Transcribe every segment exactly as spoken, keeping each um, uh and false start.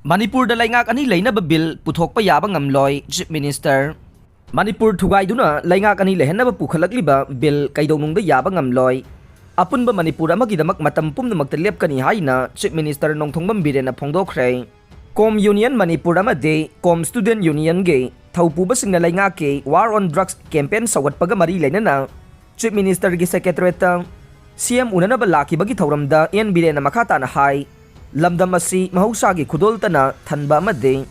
ꯃꯅꯤꯄꯨꯔꯗ ꯂꯩꯉꯥꯛ ꯑꯅꯤ ꯂꯩꯅꯕ ꯕꯤꯜ ꯄꯨꯊꯣꯛꯄ ꯌꯥꯕ ꯉꯝꯂꯣꯏ, ꯆꯤꯐ ꯃꯤꯅꯤꯁꯇꯔ꯫ ꯃꯅꯤꯄꯨꯔ ꯊꯨꯒꯥꯏꯗꯨꯅ ꯂꯩꯉꯥꯛ ꯑꯅꯤ ꯂꯩꯍꯟꯅꯕ ꯄꯨꯈꯠꯂꯛꯂꯤꯕ ꯕꯤꯜ ꯀꯩꯗꯧꯅꯨꯡꯗ ꯌꯥꯕ ꯉꯝꯂꯣꯏ꯫ ꯑꯄꯨꯟꯕ ꯃꯅꯤꯄꯨꯔ ꯑꯃꯒꯤꯗꯃꯛ ꯃꯇꯝ ꯄꯨꯝꯅꯃꯛꯇ ꯂꯦꯞꯀꯅꯤ ꯍꯥꯏꯅ ꯆꯤꯐ ꯃꯤꯅꯤꯁꯇꯔ ꯅꯣꯡꯊꯣꯡꯕꯝ ꯕꯤꯔꯦꯟꯅ ꯐꯣꯡꯗꯣꯛꯈ꯭ꯔꯦ꯫ ꯀꯣꯝ ꯌꯨꯅꯤꯌꯟ ꯃꯅꯤꯄꯨꯔ ꯑꯃꯗꯤ ꯀꯣꯝ ꯁ꯭ꯇꯨꯗꯦꯟꯠ ꯌꯨꯅꯤꯌꯟꯒꯤ ꯊꯧꯄꯨꯕꯁꯤꯡꯅ ꯂꯩꯉꯥꯛꯀꯤ War on Drugs campaign ꯁꯧꯒꯠꯄꯒ ꯃꯔꯤ ꯂꯩꯅꯅ ꯆꯤꯐ ꯃꯤꯅꯤꯁꯇꯔꯒꯤ ꯁꯦꯀ꯭ꯔꯦꯇꯔꯤꯌꯦꯠꯇ ꯁꯤꯑꯦꯝ ꯎꯅꯅꯕ ꯂꯥꯛꯈꯤꯕꯒꯤ ꯊꯧꯔꯝꯗ ꯑꯦꯟ ꯕꯤꯔꯦꯟꯅ ꯃꯈꯥ ꯇꯥꯅ ꯍꯥꯏ, ꯂꯝꯗꯝ ꯑꯁꯤ ꯃꯍꯧꯁꯥꯒꯤ ꯈꯨꯗꯣꯜꯇꯅ ꯊꯟꯕ ꯑꯃꯗꯤ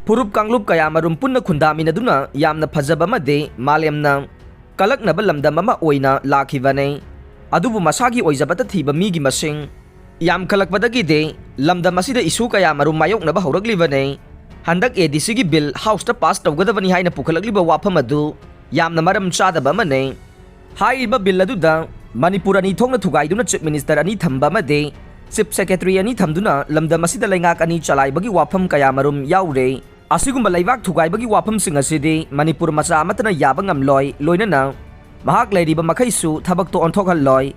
ꯐꯨꯔꯨꯞ ꯀꯥꯡꯂꯨꯞ ꯀꯌꯥꯃꯔꯨꯝ ꯄꯨꯟꯅ ꯈꯨꯟꯗꯥꯃꯤꯟꯅꯗꯨꯅ ꯌꯥꯝꯅ ꯐꯖꯕ ꯑꯃꯗꯤ ꯃꯥꯂꯦꯝꯅ ꯀꯂꯛꯅꯕ ꯂꯝꯗꯝ ꯑꯃ ꯑꯣꯏꯅ ꯂꯥꯛꯈꯤꯕꯅꯤ꯫ ꯑꯗꯨꯕꯨ ꯃꯁꯥꯒꯤ ꯑꯣꯏꯖꯕꯇ ꯊꯤꯕ ꯃꯤꯒꯤ ꯃꯁꯤꯡ ꯌꯥꯝꯈꯠꯂꯛꯄꯗꯒꯤꯗꯤ ꯂꯝꯗꯝ ꯑꯁꯤꯗ ꯏꯁꯨ ꯀꯌꯥꯃꯔꯨꯝ ꯃꯥꯌꯣꯛꯅꯕ ꯍꯧꯔꯛꯂꯤꯕꯅꯤ꯫ ꯍꯟꯗꯛ ꯑꯦ ꯗꯤ ꯁꯤꯒꯤ ꯕꯤꯜ ꯍꯥꯎꯁꯇ ꯄꯥꯁ ꯇꯧꯒꯗꯕꯅꯤ ꯍꯥꯏꯅ ꯄꯨꯈꯠꯂꯛꯂꯤꯕ ꯋꯥꯐꯝ ꯑꯗꯨ ꯌꯥꯝꯅ ꯃꯔꯝ ꯆꯥꯗꯕ ꯑꯃꯅꯤ꯫ ꯍꯥꯏꯔꯤꯕ ꯕꯤꯜ ꯑꯗꯨꯗ ꯃꯅꯤꯄꯨꯔ ꯑꯅꯤ ꯊꯣꯛꯅ ꯊꯨꯒꯥꯏꯗꯨꯅ ꯆꯤꯐ ꯃꯤꯅꯤꯁꯇꯔ ꯑꯅꯤ ꯊꯝꯕ ꯑꯃꯗꯤ ꯆꯤꯐ ꯁꯦꯀ꯭ꯔꯦꯇꯔꯤ ꯑꯅꯤ ꯊꯝꯗꯨꯅ ꯂꯝꯗꯝ ꯑꯁꯤꯗ ꯂꯩꯉꯥꯛ ꯑꯅꯤ ꯆꯂꯥꯏꯕꯒꯤ ꯋꯥꯐꯝ ꯀꯌꯥꯃꯔꯨꯝ ꯌꯥꯎꯔꯦ꯫ ꯑꯁꯤꯒꯨꯝꯕ ꯂꯩꯕꯥꯛ ꯊꯨꯒꯥꯏꯕꯒꯤ ꯋꯥꯐꯝꯁꯤꯡ ꯑꯁꯤꯗꯤ ꯃꯅꯤꯄꯨꯔ ꯃꯆꯥ ꯑꯃꯠꯇꯅ ꯌꯥꯕ ꯉꯝꯂꯣꯏ, ꯂꯣꯏꯅꯅ ꯃꯍꯥꯛ ꯂꯩꯔꯤꯕ ꯃꯈꯩꯁꯨ ꯊꯕꯛꯇ ꯑꯣꯟꯊꯣꯛꯍꯜꯂꯣꯏ꯫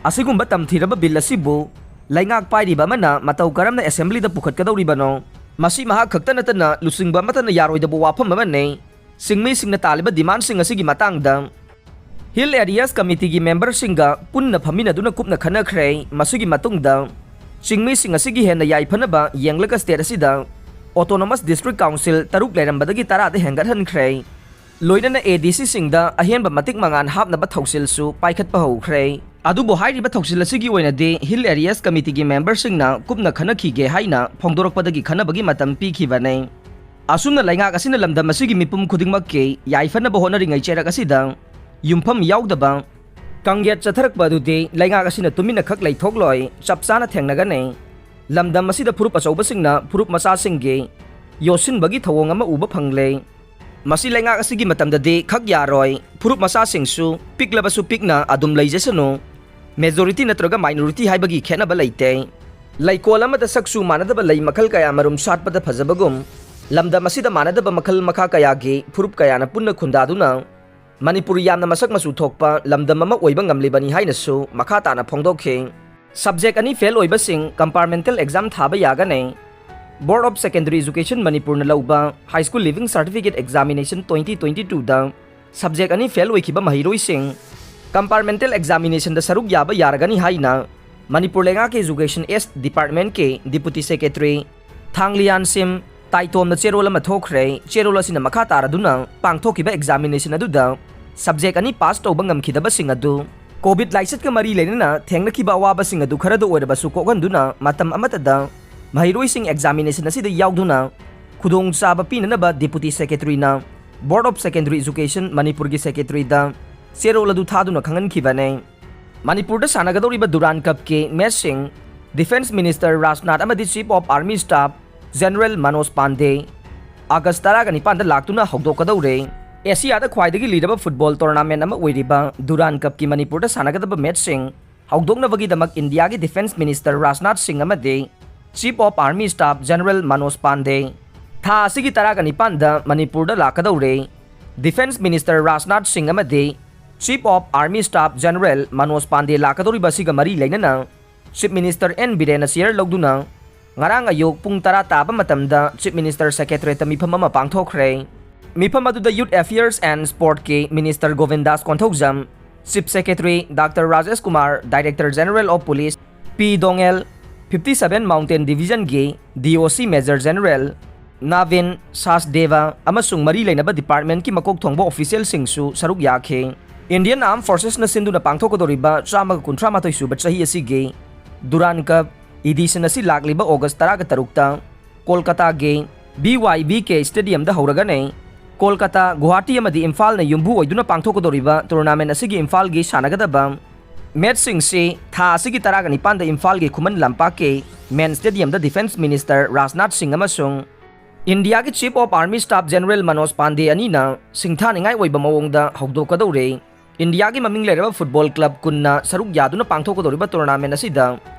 ꯑꯁꯤꯒꯨꯝꯕ ꯇꯝꯊꯤꯔꯕ ꯕꯤꯜ ꯑꯁꯤꯕꯨ ꯂꯩꯉꯥꯛ ꯄꯥꯏꯔꯤꯕ ꯑꯃꯅ ꯃꯇꯧ ꯀꯔꯝꯅ ꯑꯦꯁꯦꯝꯕ꯭ꯂꯤꯗ ꯄꯨꯈꯠꯀꯗꯧꯔꯤꯕꯅꯣ? ꯃꯁꯤ ꯃꯍꯥꯛ ꯈꯛꯇ ꯅꯠꯇꯅ ꯂꯨꯆꯤꯡꯕ ꯑꯃꯠꯇꯅ ꯌꯥꯔꯣꯏꯗꯕ ꯋꯥꯐꯝ ꯑꯃꯅꯤ꯫ ꯆꯤꯡꯃꯤꯁꯤꯡꯅ ꯇꯥꯜꯂꯤꯕ ꯗꯤꯃꯥꯟꯁꯤꯡ ꯑꯁꯤꯒꯤ ꯃꯇꯥꯡꯗ ꯍꯤꯜ ꯑꯦꯔꯤꯌꯥꯁ ꯀꯃꯤꯇꯤꯒꯤ ꯃꯦꯝꯕꯔꯁꯤꯡꯒ ꯄꯨꯟꯅ ꯐꯝꯃꯤꯟꯅꯗꯨꯅ ꯀꯨꯞꯅ ꯈꯟꯅꯈ꯭ꯔꯦ꯫ ꯃꯁꯤꯒꯤ ꯃꯇꯨꯡꯗ ꯆꯤꯡꯃꯤꯁꯤꯡ ꯑꯁꯤꯒꯤ ꯍꯦꯟꯅ ꯌꯥꯏꯐꯅꯕ ꯌꯦꯡꯂꯒ ꯁ꯭ꯇꯦꯠ ꯑꯁꯤꯗ ꯑꯣꯇꯣꯅꯣꯃꯁ ꯗꯤꯁꯇ꯭ꯔꯤꯛ ꯀꯥꯎꯟꯁꯤꯜ ꯇꯔꯨꯛ ꯂꯩꯔꯝꯕꯗꯒꯤ ꯇꯔꯥꯗ ꯍꯦꯟꯒꯠꯍꯟꯈ꯭ꯔꯦ꯫ ꯂꯣꯏꯅꯅ ꯑꯦ ꯗꯤ ꯁꯤꯁꯤꯡꯗ ꯑꯍꯦꯟꯕ ꯃꯇꯤꯛ ꯃꯉꯥꯜ ꯍꯥꯞꯅꯕ ꯊꯧꯁꯤꯜꯁꯨ ꯄꯥꯏꯈꯠꯄ ꯍꯧꯈ꯭ꯔꯦ꯫ ꯑꯗꯨꯕꯨ ꯍꯥꯏꯔꯤꯕ ꯊꯧꯁꯤꯜ ꯑꯁꯤꯒꯤ ꯑꯣꯏꯅꯗꯤ ꯍꯤꯜ ꯑꯦꯔꯤꯌꯥꯁ ꯀꯃꯤꯇꯤꯒꯤ ꯃꯦꯝꯕꯔꯁꯤꯡꯅ ꯀꯨꯞꯅ ꯈꯟꯅꯈꯤꯒꯦ ꯍꯥꯏꯅ ꯐꯣꯡꯗꯣꯔꯛꯄꯗꯒꯤ ꯈꯟꯅꯕꯒꯤ ꯃꯇꯝ ꯄꯤꯈꯤꯕꯅꯤ꯫ ꯑꯁꯨꯝꯅ ꯂꯩꯉꯥꯛ ꯑꯁꯤꯅ ꯂꯝꯗꯝ ꯑꯁꯤꯒꯤ ꯃꯤꯄꯨꯝ ꯈꯨꯗꯤꯡꯃꯛꯀꯤ ꯌꯥꯏꯐꯅꯕ ꯍꯣꯠꯅꯔꯤꯉꯩ ꯆꯩꯔꯛ ꯑꯁꯤꯗ ꯌꯨꯝꯐꯝ ꯌꯥꯎꯗꯕ ꯀꯥꯡꯌꯦꯠ ꯆꯠꯊꯔꯛꯄ ꯑꯗꯨꯗꯤ ꯂꯩꯉꯥꯛ ꯑꯁꯤꯅ ꯇꯨꯃꯤꯟꯅ ꯈꯛ ꯂꯩꯊꯣꯛꯂꯣꯏ, ꯆꯞ ꯆꯥꯅ ꯊꯦꯡꯅꯒꯅꯤ꯫ ꯂꯝꯗꯝ ꯑꯁꯤꯗ ꯐꯨꯔꯨꯞ ꯑꯆꯧꯕꯁꯤꯡꯅ ꯐꯨꯔꯨꯞ ꯃꯆꯥꯁꯤꯡꯒꯤ ꯌꯣꯠꯁꯤꯟꯕꯒꯤ ꯊꯧꯑꯣꯡ ꯑꯃ ꯎꯕ ꯐꯪꯂꯦ꯫ ꯃꯁꯤ ꯂꯩꯉꯥꯛ ꯑꯁꯤꯒꯤ ꯃꯇꯝꯗꯗꯤ ꯈꯛ ꯌꯥꯔꯣꯏ꯫ ꯐꯨꯔꯨꯞ ꯃꯆꯥꯁꯤꯡꯁꯨ ꯄꯤꯛꯂꯕꯁꯨ ꯄꯤꯛꯅ ꯑꯗꯨꯝ ꯂꯩꯖꯁꯅꯨ꯫ ꯃꯦꯖꯣꯔꯤꯇꯤ ꯅꯠꯇ꯭ꯔꯒ ꯃꯥꯏꯅꯣꯔꯤꯇꯤ ꯍꯥꯏꯕꯒꯤ ꯈꯦꯠꯅꯕ ꯂꯩꯇꯦ꯫ ꯂꯩꯀꯣꯜ ꯑꯃꯗ ꯁꯛꯁꯨ ꯃꯥꯟꯅꯗꯕ ꯂꯩ ꯃꯈꯜ ꯀꯌꯥ ꯃꯔꯨꯝ ꯁꯥꯠꯄꯗ ꯐꯖꯕꯒꯨꯝ, ꯂꯝꯗꯝ ꯑꯁꯤꯗ ꯃꯥꯟꯅꯗꯕ ꯃꯈꯜ ꯃꯈꯥ ꯀꯌꯥꯒꯤ ꯐꯨꯔꯨꯞ ꯀꯌꯥꯅ ꯄꯨꯟꯅ ꯈꯨꯟꯗꯥꯗꯨꯅ ꯃꯅꯤꯄꯨꯔ ꯌꯥꯝꯅ ꯃꯁꯛ ꯃꯆꯨ ꯊꯣꯛꯄ ꯂꯝꯗꯝ ꯑꯃ ꯑꯣꯏꯕ ꯉꯝꯂꯤꯕꯅꯤ ꯍꯥꯏꯅꯁꯨ ꯃꯈꯥ ꯇꯥꯅ ꯐꯣꯡꯗꯣꯛꯈꯤ꯫ ꯁꯕꯖꯦꯛ ꯑꯅꯤ ꯐꯦꯜ ꯑꯣꯏꯕꯁꯤꯡ ꯀꯝꯄꯥꯔꯃꯦꯟꯇꯦꯜ ꯑꯦꯛꯖꯥꯝ ꯊꯥꯕ ꯌꯥꯒꯅꯤ꯫ Board of Secondary Education ꯃꯅꯤꯄꯨꯔꯅ ꯂꯧꯕ High School Leaving Certificate Examination twenty twenty-twoꯗ subject ꯑꯅꯤ fail ꯑꯣꯏꯈꯤꯕ ꯃꯍꯩꯔꯣꯏꯁꯤꯡ compartmental examinationꯗ ꯁꯔꯨꯛ ꯌꯥꯕ ꯌꯥꯔꯒꯅꯤ ꯍꯥꯏꯅ ꯃꯅꯤꯄꯨꯔ ꯂꯩꯉꯥꯛꯀꯤ Education S Departmentꯀꯤ Deputy Secretary ꯊꯥꯡꯂꯤꯌꯥꯟ ꯁꯤꯝ ꯇꯥꯏꯇꯣꯝꯅ ꯆꯦꯔꯣꯜ ꯑꯃ ꯊꯣꯛꯈ꯭ꯔꯦ꯫ ꯆꯦꯔꯣꯜ ꯑꯁꯤꯅ ꯃꯈꯥ ꯇꯥꯔꯗꯨꯅ ꯄꯥꯡꯊꯣꯛꯈꯤꯕ examination ꯑꯗꯨꯗ subject ꯑꯅꯤ pass ꯇꯧꯕ ꯉꯝꯈꯤꯗꯕꯁꯤꯡ ꯑꯗꯨ COVID ꯂꯥꯏꯆꯠꯀ ꯃꯔꯤ ꯂꯩꯅꯅ ꯊꯦꯡꯅꯈꯤꯕ ꯑꯋꯥꯕꯁꯤꯡ ꯑꯗꯨ ꯈꯔꯗ ꯑꯣꯏꯔꯕꯁꯨ ꯀꯣꯛꯍꯟꯗꯨꯅ ꯃꯇꯝ ꯑꯃꯠꯇꯗ ꯃꯍꯩꯔꯣꯏꯁꯤꯡ examination ꯑꯁꯤꯗ ꯌꯥꯎꯗꯨꯅ ꯈꯨꯗꯣꯡꯆꯥꯕ ꯄꯤꯅꯅꯕ Deputy Secretaryꯅ Board of Secondary Education ꯃꯅꯤꯄꯨꯔꯒꯤ Secretaryꯗ ꯆꯦꯔꯣꯜ ꯑꯗꯨ ꯊꯥꯗꯨꯅ ꯈꯪꯍꯟꯈꯤꯕꯅꯤ꯫ ꯃꯅꯤꯄꯨꯔꯗ ꯁꯥꯟꯅꯒꯗꯧꯔꯤꯕ Durand Cupꯀꯤ matchꯁꯤꯡ Defence Minister ꯔꯥꯖꯅꯥꯊ ꯑꯃꯗꯤ Chief of Army Staff General Manoj ꯄꯥꯟꯗꯦ ꯑꯥꯒꯁ ꯇꯔꯥꯒ ꯅꯤꯄꯥꯟꯗ ꯂꯥꯛꯇꯨꯅ ꯍꯧꯗꯣꯛꯀꯗꯧꯔꯦ꯫ ꯑꯦꯁꯤꯌꯥꯗ ꯈ꯭ꯋꯥꯏꯗꯒꯤ ꯂꯤꯔꯕ football tournament ꯑꯃ ꯑꯣꯏꯔꯤꯕ Durand Cupꯀꯤ ꯃꯅꯤꯄꯨꯔꯗ ꯁꯥꯟꯅꯒꯗꯕ matchꯁꯤꯡ ꯍꯧꯗꯣꯛꯅꯕꯒꯤꯗꯃꯛ ꯏꯟꯗꯤꯌꯥꯒꯤ Defence Minister ꯔꯥꯖꯅꯥꯊ ꯁꯤꯡ ꯑꯃꯗꯤ Chief of Army Staff General Manoj ꯄꯥꯟꯗꯦ ꯊꯥ ꯑꯁꯤꯒꯤ ꯇꯔꯥꯒ ꯅꯤꯄꯥꯟꯗ ꯃꯅꯤꯄꯨꯔꯗ ꯂꯥꯛꯀꯗꯧꯔꯦ꯫ Defence Minister ꯔꯥꯖꯅꯥꯊ ꯁꯤꯡ ꯑꯃꯗꯤ Chief of Army Staff General Manoj ꯄꯥꯟꯗꯦ ꯂꯥꯛꯀꯗꯧꯔꯤꯕ ꯑꯁꯤꯒ ꯃꯔꯤ ꯂꯩꯅꯅ Chief Minister ꯑꯦꯟ ꯕꯤꯔꯦꯟꯅ chair ꯂꯧꯗꯨꯅ ꯉꯔꯥꯡ ꯑꯌꯨꯛ ꯄꯨꯡ ꯇꯔꯥ ꯇꯥꯕ ꯃꯇꯝꯗ Chief Minister Secretariatꯇ ꯃꯤꯐꯝ ꯑꯃ ꯄꯥꯡꯊꯣꯛꯈ꯭ꯔꯦ꯫ ꯃꯤꯐꯝ ꯑꯗꯨꯗ Youth Affairs and Sportꯀꯤ Minister Govindas Konthoujam, Chief Secretary doctor Rajesh Kumar, Director General of Police P Doungel, fifty seven Mountain Divisionꯒꯤ DOC Major General ꯅꯥꯚꯤꯟ ꯁꯥꯁꯗꯦꯕ ꯑꯃꯁꯨꯡ ꯃꯔꯤ ꯂꯩꯅꯕ departmentꯀꯤ ꯃꯀꯣꯛ ꯊꯣꯡꯕ officialꯁꯤꯡꯁꯨ ꯁꯔꯨꯛ ꯌꯥꯈꯤ꯫ Indian Armed Forcesꯅ ꯁꯤꯟꯗꯨꯅ ꯄꯥꯡꯊꯣꯛꯀꯗꯧꯔꯤꯕ ꯆꯥꯝꯃꯒ ꯀꯨꯟꯊ꯭ꯔꯥ ꯃꯥꯊꯣꯏ ꯁꯨꯕ ꯆꯍꯤ ꯑꯁꯤꯒꯤ Durand Cup edition ꯑꯁꯤ ꯂꯥꯛꯂꯤꯕ ꯑꯣꯒꯁ ꯇꯔꯥꯒ ꯇꯔꯨꯛꯇ ꯀꯣꯜꯀꯇꯥꯒꯤ BYBK Stadiumꯗ ꯍꯧꯔꯒꯅꯤ꯫ ꯀꯣꯜꯀꯇꯥ, ꯒꯨꯋꯥꯍꯥꯇꯤ ꯑꯃꯗꯤ ꯏꯝꯐꯥꯜꯅ ꯌꯨꯝꯕꯨ ꯑꯣꯏꯗꯨꯅ ꯄꯥꯡꯊꯣꯛꯀꯗꯧꯔꯤꯕ tournamentꯁꯤꯒꯤ ꯏꯝꯐꯥꯜꯒꯤ ꯁꯥꯟꯅꯒꯗꯕ matchꯁꯤꯡꯁꯤ ꯊꯥ ꯑꯁꯤꯒꯤ ꯇꯔꯥꯒ ꯅꯤꯄꯥꯟꯗ ꯏꯝꯐꯥꯜꯒꯤ ꯈꯨꯃꯟ ꯂꯝꯄꯥꯛꯀꯤ main stadiumꯗ Defence Minister ꯔꯥꯖꯅꯥꯊ ꯁꯤꯡ ꯑꯃꯁꯨꯡ ꯏꯟꯗꯤꯌꯥꯒꯤ Chief of Army Staff General Manoj ꯄꯥꯟꯗꯦ ꯑꯅꯤꯅ ꯁꯤꯡꯊꯥꯅꯤꯡꯉꯥꯏ ꯑꯣꯏꯕ ꯃꯑꯣꯡꯗ ꯍꯧꯗꯣꯛꯀꯗꯧꯔꯦ꯫ ꯏꯟꯗꯤꯌꯥꯒꯤ ꯃꯃꯤꯡ ꯂꯩꯔꯕ football club ꯀꯨꯟꯅ ꯁꯔꯨꯛ ꯌꯥꯗꯨꯅ ꯄꯥꯡꯊꯣꯛꯀꯗꯧꯔꯤꯕ tournament ꯑꯁꯤꯗ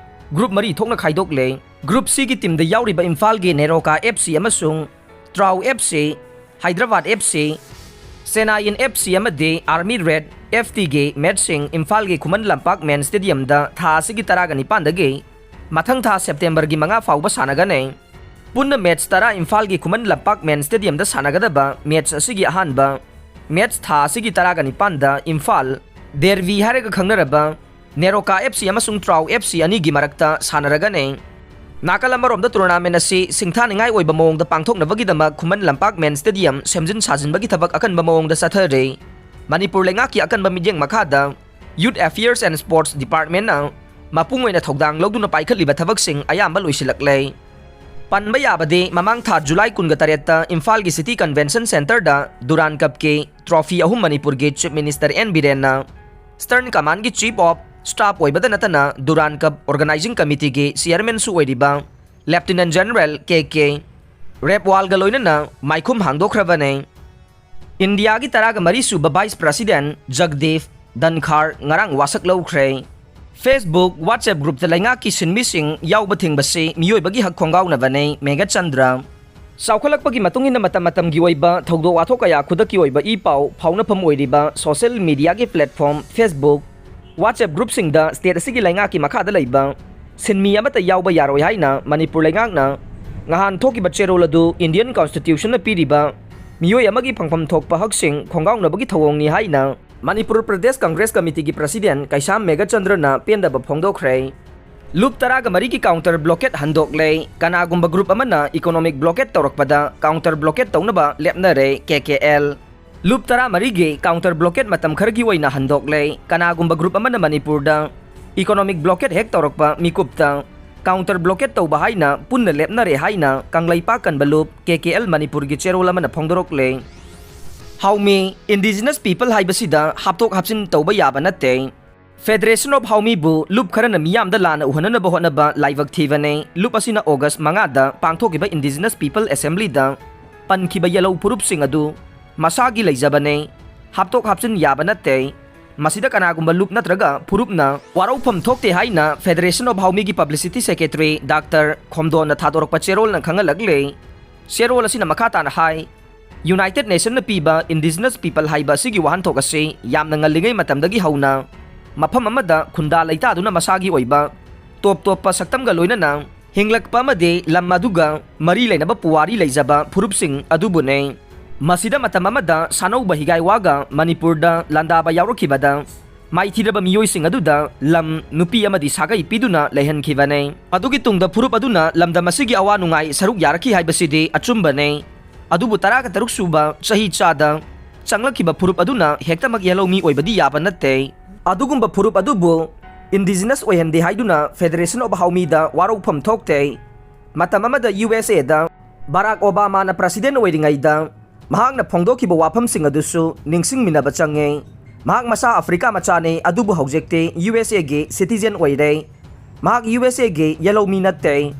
group ꯃꯔꯤ ꯊꯣꯛꯅ ꯈꯥꯏꯗꯣꯛꯂꯦ꯫ Group Cꯒꯤ teamꯗ ꯌꯥꯎꯔꯤꯕ ꯏꯝꯐꯥꯜꯒꯤ ꯅꯦꯔꯣꯀꯥ FC ꯑꯃꯁꯨꯡ ꯇ꯭ꯔꯥꯎ FC, ꯍꯥꯏꯗ꯭ꯔꯕꯥꯗ FC, ꯁꯦꯅꯥꯏꯟ FC ꯑꯃꯗꯤ Army Red FTꯒꯤ matchꯁꯤꯡ ꯏꯝꯐꯥꯜꯒꯤ ꯈꯨꯃꯟ ꯂꯝꯄꯥꯛ main stadiumꯗ ꯊꯥ ꯑꯁꯤꯒꯤ ꯇꯔꯥꯒ ꯅꯤꯄꯥꯟꯗꯒꯤ ꯃꯊꯪ ꯊꯥ Septemberꯒꯤ ꯃꯉꯥ ꯐꯥꯎꯕ ꯁꯥꯟꯅꯒꯅꯤ꯫ ꯄꯨꯟꯅ ꯃꯦꯠꯆ ꯇꯔꯥ ꯏꯝꯐꯥꯜꯒꯤ ꯈꯨꯃꯟ ꯂꯝꯄꯥꯛ ꯃꯦꯟ ꯁ꯭ꯇꯦꯗꯤꯌꯝꯗ ꯁꯥꯟꯅꯒꯗꯕ ꯃꯦꯠꯆ ꯑꯁꯤꯒꯤ ꯑꯍꯥꯟꯕ ꯃꯦꯠꯆ ꯊꯥ ꯑꯁꯤꯒꯤ ꯇꯔꯥꯒ ꯅꯤꯄꯥꯟꯗ ꯏꯝꯐꯥꯜ ꯗꯦꯔꯕꯤ ꯍꯥꯏꯔꯒ ꯈꯪꯅꯔꯕ ꯅꯦꯔꯣꯀꯥ F C ꯑꯃꯁꯨꯡ ꯇ꯭ꯔꯥꯎ F C ꯑꯅꯤꯒꯤ ꯃꯔꯛꯇ ꯁꯥꯟꯅꯔꯒꯅꯤ꯫ ꯅꯥꯀꯜ ꯑꯃꯔꯣꯝꯗ ꯇꯣꯔꯅꯥꯃꯦꯟ ꯑꯁꯤ ꯁꯤꯡꯊꯥꯅꯤꯡꯉꯥꯏ ꯑꯣꯏꯕ ꯃꯑꯣꯡꯗ ꯄꯥꯡꯊꯣꯛꯅꯕꯒꯤꯗꯃꯛ ꯈꯨꯃꯟ ꯂꯝꯄꯥꯛ ꯃꯦꯟ ꯁ꯭ꯇꯦꯗꯤꯌꯝ ꯁꯦꯝꯖꯤꯟ ꯁꯥꯖꯤꯟꯕꯒꯤ ꯊꯕꯛ ꯑꯀꯟꯕ ꯃꯑꯣꯡꯗ ꯆꯠꯊꯔꯦ꯫ ꯃꯅꯤꯄꯨꯔ ꯂꯩꯉꯥꯛꯀꯤ ꯑꯀꯟꯕ ꯃꯤꯠꯌꯦꯡ ꯃꯈꯥꯗ Youth Affairs and Sports Departmentꯅ ꯃꯄꯨꯡ ꯑꯣꯏꯅ ꯊꯧꯗꯥꯡ ꯂꯧꯗꯨꯅ ꯄꯥꯏꯈꯠꯂꯤꯕ ꯊꯕꯛꯁꯤꯡ ꯑꯌꯥꯝꯕ ꯂꯣꯏꯁꯤꯜꯂꯛꯂꯦ꯫ ꯄꯟꯕ ꯌꯥꯕꯗꯤ, ꯃꯃꯥꯡ ꯊꯥ ꯖꯨꯂꯥꯏ ꯀꯨꯟꯒ ꯇꯔꯦꯠꯇ ꯏꯝꯐꯥꯜꯒꯤ City Convention Centreꯗ ꯗꯨꯔꯥꯟ ꯀꯞꯀꯤ trophy ꯑꯍꯨꯝ ꯃꯅꯤꯄꯨꯔꯒꯤ Chief Minister N ꯕꯤꯔꯦꯟꯅ, Eastern Commandꯒꯤ Chief of Staff ꯑꯣꯏꯕꯗ ꯅꯠꯇꯅ ꯗꯨꯔꯥꯟ ꯀꯞ Organising Committeeꯒꯤ Chairmanꯁꯨ ꯑꯣꯏꯔꯤꯕ Lieutenant General ꯀꯦ ꯀꯦ ꯔꯦꯞꯋꯥꯜꯒ ꯂꯣꯏꯅꯅ ꯃꯥꯏꯈꯨꯝ ꯍꯥꯡꯗꯣꯛꯈ꯭ꯔꯕꯅꯤ꯫ ꯏꯟꯗꯤꯌꯥꯒꯤ ꯇꯔꯥꯒ ꯃꯔꯤ ꯁꯨꯕ Vice President ꯖꯒꯗꯤꯞ ꯙꯟꯈꯥꯔ ꯉꯔꯥꯡ ꯋꯥꯁꯛ ꯂꯧꯈ꯭ꯔꯦ꯫ Facebook, WhatsApp groupꯇ ꯂꯩꯉꯥꯛꯀꯤ ꯁꯤꯟꯃꯤꯁꯤꯡ ꯌꯥꯎꯕ ꯊꯤꯡꯕꯁꯤ ꯃꯤꯑꯣꯏꯕꯒꯤ ꯍꯛ ꯈꯣꯡꯒꯥꯎꯅꯕꯅꯤ, ꯃꯦꯘꯆꯟꯗ꯭ꯔ꯫ ꯆꯥꯎꯈꯠꯂꯛꯄꯒꯤ ꯃꯇꯨꯡ ꯏꯟꯅ ꯃꯇꯝ ꯃꯇꯝꯒꯤ ꯑꯣꯏꯕ ꯊꯧꯗꯣꯛ ꯋꯥꯊꯣꯛ ꯀꯌꯥ ꯈꯨꯗꯛꯀꯤ ꯑꯣꯏꯕ ꯏ ꯄꯥꯎ ꯐꯥꯎꯅꯐꯝ ꯑꯣꯏꯔꯤꯕ social mediaꯒꯤ platform Facebook, WhatsApp groupꯁꯤꯡꯗ state ꯑꯁꯤꯒꯤ ꯂꯩꯉꯥꯛꯀꯤ ꯃꯈꯥꯗ ꯂꯩꯕ ꯁꯤꯟꯃꯤ ꯑꯃꯠꯇ ꯌꯥꯎꯕ ꯌꯥꯔꯣꯏ ꯍꯥꯏꯅ ꯃꯅꯤꯄꯨꯔ ꯂꯩꯉꯥꯛꯅ ꯉꯍꯥꯟ ꯊꯣꯛꯈꯤꯕ ꯆꯦꯔꯣꯜ ꯑꯗꯨ Indian Constitutionꯅ ꯄꯤꯔꯤꯕ ꯃꯤꯑꯣꯏ ꯑꯃꯒꯤ ꯐꯪꯐꯝ ꯊꯣꯛꯄ ꯍꯛꯁꯤꯡ ꯈꯣꯡꯒꯥꯎꯅꯕꯒꯤ ꯊꯧꯑꯣꯡꯅꯤ ꯍꯥꯏꯅ ꯃꯅꯤꯄꯨꯔ ꯄ꯭ꯔꯗꯦꯁ ꯀꯪꯒ꯭ꯔꯦꯁ ꯀꯃꯤꯇꯤꯒꯤ president ꯀꯩꯁꯥꯝ ꯃꯦꯘꯆꯟꯗ꯭ꯔꯅ ꯄꯦꯟꯗꯕ ꯐꯣꯡꯗꯣꯛꯈ꯭ꯔꯦ꯫ ꯂꯨꯞ ꯇꯔꯥꯒ ꯃꯔꯤꯒꯤ counter blockade ꯍꯟꯗꯣꯛꯂꯦ꯫ ꯀꯅꯥꯒꯨꯝꯕ group ꯑꯃꯅ economic blockade ꯇꯧꯔꯛꯄꯗ counter blockade ꯇꯧꯅꯕ ꯂꯦꯞꯅꯔꯦ, ꯀꯦ ꯀꯦ ꯑꯦꯜ꯫ ꯂꯨꯞ ꯇꯔꯥꯃꯔꯤꯒꯤ counter blockade ꯃꯇꯝ ꯈꯔꯒꯤ ꯑꯣꯏꯅ ꯍꯟꯗꯣꯛꯂꯦ꯫ ꯀꯅꯥꯒꯨꯝꯕ group ꯑꯃꯅ ꯃꯅꯤꯄꯨꯔꯗ economic blockade ꯍꯦꯛ ꯇꯧꯔꯛꯄ ꯃꯤꯀꯨꯞꯇ counter blockade ꯇꯧꯕ ꯍꯥꯏꯅ ꯄꯨꯟꯅ ꯂꯦꯞꯅꯔꯦ ꯍꯥꯏꯅ ꯀꯪꯂꯩꯄꯥꯛ ꯀꯟꯕ ꯂꯨꯞ ꯀꯦ ꯀꯦ ꯑꯦꯜ ꯃꯅꯤꯄꯨꯔꯒꯤ ꯆꯦꯔꯣꯜ ꯑꯃꯅ ꯐꯣꯡꯗꯣꯔꯛꯂꯦ꯫ ꯍꯥꯎꯃꯤ, indigenous people ꯍꯥꯏꯕꯁꯤꯗ ꯍꯥꯞꯇꯣꯛ ꯍꯥꯞꯆꯤꯟ ꯇꯧꯕ ꯌꯥꯕ ꯅꯠꯇꯦ꯫ Federation of ꯍꯥꯎꯃꯤꯕꯨ ꯂꯨꯞ ꯈꯔꯅ ꯃꯤꯌꯥꯝꯗ ꯂꯥꯟꯅ ꯎꯍꯟꯅꯅꯕ ꯍꯣꯠꯅꯕ ꯂꯥꯏꯕꯛ ꯊꯤꯕꯅꯤ꯫ ꯂꯨꯞ ꯑꯁꯤꯅ August ꯃꯉꯥꯗ ꯄꯥꯡꯊꯣꯛꯈꯤꯕ Indigenous People Assemblyꯗ ꯄꯟꯈꯤꯕ ꯌꯦꯜꯍꯧ ꯐꯨꯔꯨꯞꯁꯤꯡ ꯑꯗꯨ ꯃꯁꯥꯒꯤ ꯂꯩꯖꯕꯅꯤ, ꯍꯥꯞꯇꯣꯛ ꯍꯥꯞꯆꯤꯟ ꯌꯥꯕ ꯅꯠꯇꯦ꯫ ꯃꯁꯤꯗ ꯀꯅꯥꯒꯨꯝꯕ ꯂꯨꯞ ꯅꯠꯇ꯭ꯔꯒ ꯐꯨꯔꯨꯞꯅ ꯋꯥꯔꯧꯐꯝ ꯊꯣꯛꯇꯦ ꯍꯥꯏꯅ Federation of ꯍꯥꯎꯃꯤꯒꯤ publicity secretary Doctor ꯈꯣꯝꯗꯣꯟꯅ ꯊꯥꯗꯣꯔꯛꯄ ꯆꯦꯔꯣꯜꯅ ꯈꯪꯍꯜꯂꯛꯂꯤ꯫ ꯆꯦꯔꯣꯜ ꯑꯁꯤꯅ ꯃꯈꯥ ꯇꯥꯅ ꯍꯥꯏ, United Nationꯅ ꯄꯤꯕ Indigenous People ꯍꯥꯏꯕ ꯑꯁꯤꯒꯤ ꯋꯥꯍꯟꯊꯣꯛ ꯑꯁꯤ ꯌꯥꯝꯅ ꯉꯜꯂꯤꯉꯩ ꯃꯇꯝꯗꯒꯤ ꯍꯧꯅ ꯃꯐꯝ ꯑꯃꯗ ꯈꯨꯟꯗꯥ ꯂꯩꯇꯥꯗꯨꯅ ꯃꯁꯥꯒꯤ ꯑꯣꯏꯕ ꯇꯣꯞ ꯇꯣꯞꯄ ꯁꯛꯇꯝꯒ ꯂꯣꯏꯅꯅ ꯍꯤꯡꯂꯛꯄ ꯑꯃꯗꯤ ꯂꯝ ꯑꯗꯨꯒ ꯃꯔꯤ ꯂꯩꯅꯕ ꯄꯨꯋꯥꯔꯤ ꯂꯩꯖꯕ ꯐꯨꯔꯨꯞꯁꯤꯡ ꯑꯗꯨꯕꯨꯅꯤ꯫ ꯃꯁꯤꯗ ꯃꯇꯝ ꯑꯃꯗ ꯁꯥꯅꯧꯕ ꯍꯤꯒꯥꯏꯋꯥꯒ ꯃꯅꯤꯄꯨꯔꯗ ꯂꯥꯟꯗꯥꯕ ꯌꯥꯎꯔꯛꯈꯤꯕꯗ ꯃꯥꯏꯊꯤꯔꯕ ꯃꯤꯑꯣꯏꯁꯤꯡ ꯑꯗꯨꯗ ꯂꯝ, ꯅꯨꯄꯤ ꯑꯃꯗꯤ ꯁꯥꯒꯩ ꯄꯤꯗꯨꯅ ꯂꯩꯍꯟꯈꯤꯕꯅꯤ꯫ ꯑꯗꯨꯒꯤ ꯇꯨꯡꯗ ꯐꯨꯔꯨꯞ ꯑꯗꯨꯅ ꯂꯝꯗꯝ ꯑꯁꯤꯒꯤ ꯑꯋꯥ ꯅꯨꯡꯉꯥꯏ ꯁꯔꯨꯛ ꯌꯥꯔꯛꯈꯤ ꯍꯥꯏꯕꯁꯤꯗꯤ ꯑꯆꯨꯝꯕꯅꯤ꯫ ꯑꯗꯨꯕꯨ ꯇꯔꯥꯒ ꯇꯔꯨꯛ ꯁꯨꯕ ꯆꯍꯤ ꯆꯥꯗ ꯆꯪꯂꯛꯈꯤꯕ ꯐꯨꯔꯨꯞ ꯑꯗꯨꯅ ꯍꯦꯛꯇꯃꯛ ꯌꯦꯜꯍꯧꯃꯤ ꯑꯣꯏꯕꯗꯤ ꯌꯥꯕ ꯅꯠꯇꯦ꯫ ꯑꯗꯨꯒꯨꯝꯕ ꯐꯨꯔꯨꯞ ꯑꯗꯨꯕꯨ indigenous ꯑꯣꯏꯍꯟꯗꯦ ꯍꯥꯏꯗꯨꯅ Federation of ꯍꯥꯎꯃꯤꯗ ꯋꯥꯔꯧꯐꯝ ꯊꯣꯛꯇꯦ꯫ ꯃꯇꯝ ꯑꯃꯗ ꯌꯨ ꯑꯦꯁ ꯑꯦꯗ ꯕꯔꯥꯛ ꯑꯣꯕꯥꯃꯥꯅ president ꯑꯣꯏꯔꯤꯉꯩꯗ ꯃꯍꯥꯛꯅ ꯐꯣꯡꯗꯣꯛꯈꯤꯕ ꯋꯥꯐꯝꯁꯤꯡ ꯑꯗꯨꯁꯨ ꯅꯤꯡꯁꯤꯡꯃꯤꯟꯅꯕ ꯆꯪꯉꯦ꯫ ꯃꯍꯥꯛ ꯃꯁꯥ ꯑꯐ꯭ꯔꯤꯀꯥ ꯃꯆꯥꯅꯤ, ꯑꯗꯨꯕꯨ ꯍꯧꯖꯤꯛꯇꯤ ꯌꯨ ꯑꯦꯁ ꯑꯦꯒꯤ citizen ꯑꯣꯏꯔꯦ꯫ ꯃꯍꯥꯛ ꯌꯨ ꯑꯦꯁ ꯑꯦꯒꯤ ꯌꯦꯜꯍꯧꯃꯤ ꯅꯠꯇꯦ꯫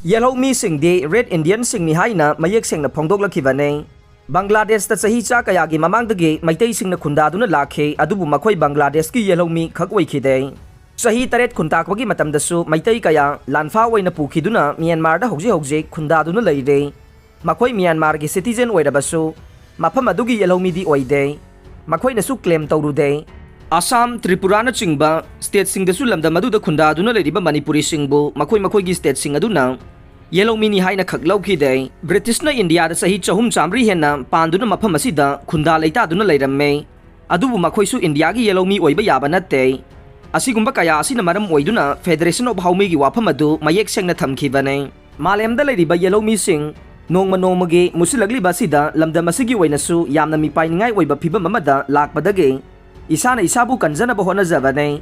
ꯌꯦꯜꯍꯧꯃꯤꯁꯤꯡꯗꯤ Red Indianꯁꯤꯡꯅꯤ ꯍꯥꯏꯅ ꯃꯌꯦꯛ ꯁꯦꯡꯅ ꯐꯣꯡꯗꯣꯛꯂꯛꯈꯤꯕꯅꯤ꯫ ꯕꯪꯒ꯭ꯂꯥꯗꯦꯁꯇ ꯆꯍꯤ ꯆꯥ ꯀꯌꯥꯒꯤ ꯃꯃꯥꯡꯗꯒꯤ ꯃꯩꯇꯩꯁꯤꯡꯅ ꯈꯨꯟꯗꯥꯗꯨꯅ ꯂꯥꯛꯈꯤ, ꯑꯗꯨꯕꯨ ꯃꯈꯣꯏ ꯕꯪꯒ꯭ꯂꯥꯗꯦꯁꯀꯤ ꯌꯦꯜꯍꯧꯃꯤ ꯈꯛ ꯑꯣꯏꯈꯤꯗꯦ꯫ ꯆꯍꯤ ꯇꯔꯦꯠ ꯈꯨꯟꯇꯥꯛꯄꯒꯤ ꯃꯇꯝꯗꯁꯨ ꯃꯩꯇꯩ ꯀꯌꯥ ꯂꯥꯟꯐꯥ ꯑꯣꯏꯅ ꯄꯨꯈꯤꯗꯨꯅ ꯃ꯭ꯌꯥꯟꯃꯥꯔꯗ ꯍꯧꯖꯤꯛ ꯍꯧꯖꯤꯛ ꯈꯨꯟꯗꯥꯗꯨꯅ ꯂꯩꯔꯤ꯫ ꯃꯈꯣꯏ ꯃ꯭ꯌꯥꯟꯃꯥꯔꯒꯤ citizen ꯑꯣꯏꯔꯕꯁꯨ ꯃꯐꯝ ꯑꯗꯨꯒꯤ ꯌꯦꯜꯍꯧꯃꯤꯗꯤ ꯑꯣꯏꯗꯦ꯫ ꯃꯈꯣꯏꯅꯁꯨ claim ꯇꯧꯔꯨꯗꯦ꯫ ꯑꯁꯥꯝ, ꯇ꯭ꯔꯤꯄꯨꯔꯥꯅꯆꯤꯡꯕ stateꯁꯤꯡꯗꯁꯨ ꯂꯝꯗꯝ ꯑꯗꯨꯗ ꯈꯨꯟꯗꯥꯗꯨꯅ ꯂꯩꯔꯤꯕ ꯃꯅꯤꯄꯨꯔꯤꯁꯤꯡꯕꯨ ꯃꯈꯣꯏ ꯃꯈꯣꯏꯒꯤ stateꯁꯤꯡ ꯑꯗꯨꯅ ꯌꯦꯜꯍꯧꯃꯤꯅꯤ ꯍꯥꯏꯅ ꯈꯛ ꯂꯧꯈꯤꯗꯦ꯫ ꯕ꯭ꯔꯤꯇꯤꯁꯅ ꯏꯟꯗꯤꯌꯥꯗ ꯆꯍꯤ ꯆꯍꯨꯝ ꯆꯥꯝꯃꯔꯤ ꯍꯦꯟꯅ ꯄꯥꯟꯗꯨꯅ ꯃꯐꯝ ꯑꯁꯤꯗ ꯈꯨꯟꯗꯥ ꯂꯩꯇꯥꯗꯨꯅ ꯂꯩꯔꯝꯃꯦ꯫ ꯑꯗꯨꯕꯨ ꯃꯈꯣꯏꯁꯨ ꯏꯟꯗꯤꯌꯥꯒꯤ ꯌꯦꯜꯍꯧꯃꯤ ꯑꯣꯏꯕ ꯌꯥꯕ ꯅꯠꯇꯦ꯫ ꯑꯁꯤꯒꯨꯝꯕ ꯀꯌꯥ ꯑꯁꯤꯅ ꯃꯔꯝ ꯑꯣꯏꯗꯨꯅ Federation of ꯍꯥꯎꯃꯤꯒꯤ ꯋꯥꯐꯝ ꯑꯗꯨ ꯃꯌꯦꯛ ꯁꯦꯡꯅ ꯊꯝꯈꯤꯕꯅꯤ꯫ ꯃꯥꯂꯦꯝꯗ ꯂꯩꯔꯤꯕ ꯌꯦꯜꯍꯧꯃꯤꯁꯤꯡ ꯅꯣꯡꯃ ꯅꯣꯡꯃꯒꯤ ꯃꯨꯁꯤꯜꯂꯛꯂꯤꯕ ꯑꯁꯤꯗ ꯂꯝꯗꯝ ꯑꯁꯤꯒꯤ ꯑꯣꯏꯅꯁꯨ ꯌꯥꯝꯅ ꯃꯤꯄꯥꯏꯅꯤꯡꯉꯥꯏ ꯑꯣꯏꯕ ꯐꯤꯕꯝ ꯑꯃꯗ ꯂꯥꯛꯄꯗꯒꯤ ꯏꯁꯥꯅ ꯏꯁꯥꯕꯨ ꯀꯟꯖꯅꯕ ꯍꯣꯠꯅꯖꯕꯅꯤ꯫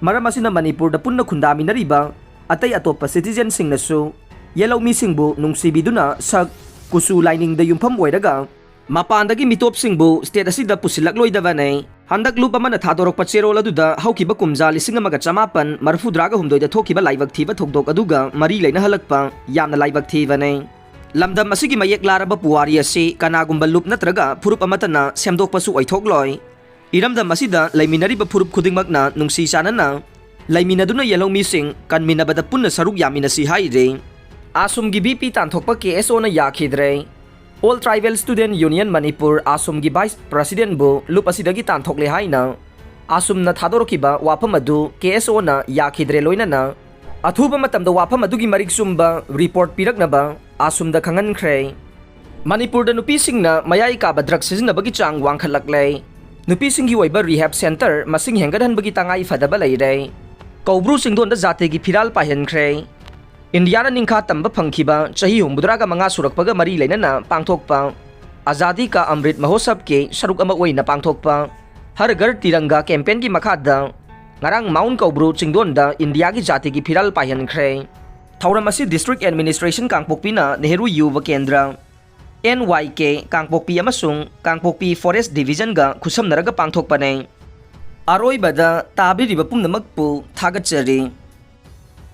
ꯃꯔꯝ ꯑꯁꯤꯅ ꯃꯅꯤꯄꯨꯔꯗ ꯄꯨꯟꯅ ꯈꯨꯟꯗꯥꯃꯤꯟꯅꯔꯤꯕ ꯑꯇꯩ ꯑꯇꯣꯞꯄ citizenꯁꯤꯡꯅꯁꯨ ꯌꯦꯜꯍꯧꯃꯤꯁꯤꯡꯕꯨ ꯅꯨꯡꯁꯤꯕꯤꯗꯨꯅ ꯁꯛ, ꯀꯨꯆꯨ, ꯂꯥꯏꯅꯤꯡꯗ ꯌꯨꯝꯐꯝ ꯑꯣꯏꯔꯒ ꯃꯄꯥꯟꯗꯒꯤ ꯃꯤꯇꯣꯞꯁꯤꯡꯕꯨ state ꯑꯁꯤꯗ ꯄꯨꯁꯤꯜꯂꯛꯂꯣꯏꯗꯕꯅꯤ꯫ ꯍꯟꯗꯛ ꯂꯨꯞ ꯑꯃꯅ ꯊꯥꯗꯣꯔꯛꯄ ꯆꯦꯔꯣꯜ ꯑꯗꯨꯗ ꯍꯧꯈꯤꯕ ꯀꯨꯝꯖꯥ ꯂꯤꯁꯤꯡ ꯑꯃꯒ ꯆꯃꯥꯄꯟ ꯃꯔꯤꯐꯨꯇꯔꯥꯒ ꯍꯨꯝꯗꯣꯏꯗ ꯊꯣꯛꯈꯤꯕ ꯂꯥꯏꯕꯛ ꯊꯤꯕ ꯊꯧꯗꯣꯛ ꯑꯗꯨꯒ ꯃꯔꯤ ꯂꯩꯅꯍꯜꯂꯛꯄ ꯌꯥꯝꯅ ꯂꯥꯏꯕꯛ ꯊꯤꯕꯅꯤ꯫ ꯂꯝꯗꯝ ꯑꯁꯤꯒꯤ ꯃꯌꯦꯛ ꯂꯥꯔꯕ ꯄꯨꯋꯥꯔꯤ ꯑꯁꯤ ꯀꯅꯥꯒꯨꯝꯕ ꯂꯨꯞ ꯅꯠꯇ꯭ꯔꯒ ꯐꯨꯔꯨꯞ ꯑꯃꯠꯇꯅ ꯁꯦꯝꯗꯣꯛꯄꯁꯨ ꯑꯣꯏꯊꯣꯛꯂꯣꯏ꯫ ꯏꯔꯝꯗꯝ ꯑꯁꯤꯗ ꯂꯩꯃꯤꯟꯅꯔꯤꯕ ꯐꯨꯔꯨꯞ ꯈꯨꯗꯤꯡꯃꯛꯅ ꯅꯨꯡꯁꯤ ꯆꯥꯟꯅꯅ ꯂꯩꯃꯤꯟꯅꯗꯨꯅ ꯌꯦꯜꯍꯧꯃꯤꯁꯤꯡ ꯀꯟꯃꯤꯟꯅꯕꯗ ꯄꯨꯟꯅ ꯁꯔꯨꯛ ꯌꯥꯃꯤꯟꯅꯁꯤ ꯍꯥꯏꯔꯤ꯫ ꯑꯥꯁꯨꯝꯒꯤ ꯚꯤ ꯄꯤ ꯇꯥꯟꯊꯣꯛꯄ ꯀꯦ ꯑꯦꯁ ꯑꯣꯅ ꯌꯥꯈꯤꯗ꯭ꯔꯦ꯫ All Tribal Student Union Manipur, ꯑꯥꯁꯨꯝꯒꯤ vice presidentꯕꯨ ꯂꯨꯞ ꯑꯁꯤꯗꯒꯤ ꯇꯥꯟꯊꯣꯛꯂꯦ ꯍꯥꯏꯅ ꯑꯥꯁꯨꯝꯅ ꯊꯥꯗꯣꯔꯛꯈꯤꯕ ꯋꯥꯐꯝ ꯑꯗꯨ ꯀꯦ ꯑꯦꯁ ꯑꯣꯅ ꯌꯥꯈꯤꯗ꯭ꯔꯦ, ꯂꯣꯏꯅꯅ ꯑꯊꯨꯕ ꯃꯇꯝꯗ ꯋꯥꯐꯝ ꯑꯗꯨꯒꯤ ꯃꯔꯤꯛ ꯆꯨꯝꯕ ꯔꯤꯄꯣꯔꯠ ꯄꯤꯔꯛꯅꯕ ꯑꯥꯁꯨꯝꯗ ꯈꯪꯍꯟꯈ꯭ꯔꯦ꯫ ꯃꯅꯤꯄꯨꯔꯗ ꯅꯨꯄꯤꯁꯤꯡꯅ ꯃꯌꯥꯏ ꯀꯥꯕ ꯗ꯭ꯔꯒ ꯁꯤꯖꯤꯟꯅꯕꯒꯤ ꯆꯥꯡ ꯋꯥꯡꯈꯠꯂꯛꯂꯦ꯫ ꯅꯨꯄꯤꯁꯤꯡꯒꯤ ꯑꯣꯏꯕ ꯔꯤꯍꯦꯕ ꯁꯦꯟꯇꯔ ꯃꯁꯤꯡ ꯍꯦꯟꯒꯠꯍꯟꯕꯒꯤ ꯇꯉꯥꯏ ꯐꯗꯕ ꯂꯩꯔꯦ꯫ ꯀꯧꯕ꯭ꯔꯨ ꯆꯤꯡꯗꯣꯟꯗ ꯖꯥꯇꯤꯒꯤ ꯐꯤꯔꯥꯜ ꯄꯥꯏꯍꯟꯈ꯭ꯔꯦ꯫ ꯏꯟꯗꯤꯌꯥꯅ ꯅꯤꯡꯈꯥ ꯇꯝꯕ ꯐꯪꯈꯤꯕ ꯆꯍꯤ ꯍꯨꯝꯐꯨꯇꯔꯥꯒ ꯃꯉꯥ ꯁꯨꯔꯛꯄꯒ ꯃꯔꯤ ꯂꯩꯅꯅ ꯄꯥꯡꯊꯣꯛꯄ ꯑꯖꯥꯗꯤ ꯀꯥ ꯑꯃ꯭ꯔꯤꯠ ꯃꯍꯣꯠꯁꯕꯀꯤ ꯁꯔꯨꯛ ꯑꯃ ꯑꯣꯏꯅ ꯄꯥꯡꯊꯣꯛꯄ ꯍꯔ ꯘꯔ ꯇꯤꯔꯪꯒꯥ ꯀꯦꯝꯄꯦꯟꯒꯤ ꯃꯈꯥꯗ ꯉꯔꯥꯡ ꯃꯥꯎꯟ ꯀꯧꯕ꯭ꯔꯨ ꯆꯤꯡꯗꯣꯟꯗ ꯏꯟꯗꯤꯌꯥꯒꯤ ꯖꯥꯇꯤꯒꯤ ꯐꯤꯔꯥꯜ ꯄꯥꯏꯍꯟꯈ꯭ꯔꯦ꯫ ꯊꯧꯔꯝ ꯑꯁꯤ ꯗꯤꯁꯇ꯭ꯔꯤꯛ ꯑꯦꯗꯃꯤꯅꯤꯁꯇ꯭ꯔꯦꯁꯟ ꯀꯥꯡꯄꯣꯛꯄꯤꯅ ꯅꯦꯍꯔꯨ ꯌꯨꯕ ꯀꯦꯟꯗ꯭ꯔ, ꯑꯦꯟ ꯋꯥꯏ ꯀꯦ ꯀꯥꯡꯄꯣꯛꯄꯤ ꯑꯃꯁꯨꯡ ꯀꯥꯡꯄꯣꯛꯄꯤ ꯐꯣꯔꯦꯁ ꯗꯤꯕꯤꯖꯟꯒ ꯈꯨꯠꯁꯝꯅꯔꯒ ꯄꯥꯡꯊꯣꯛꯄꯅꯦ꯫ ꯑꯔꯣꯏꯕꯗ ꯇꯥꯕꯤꯔꯤꯕ ꯄꯨꯝꯅꯃꯛꯄꯨ ꯊꯥꯒꯠꯆꯔꯤ꯫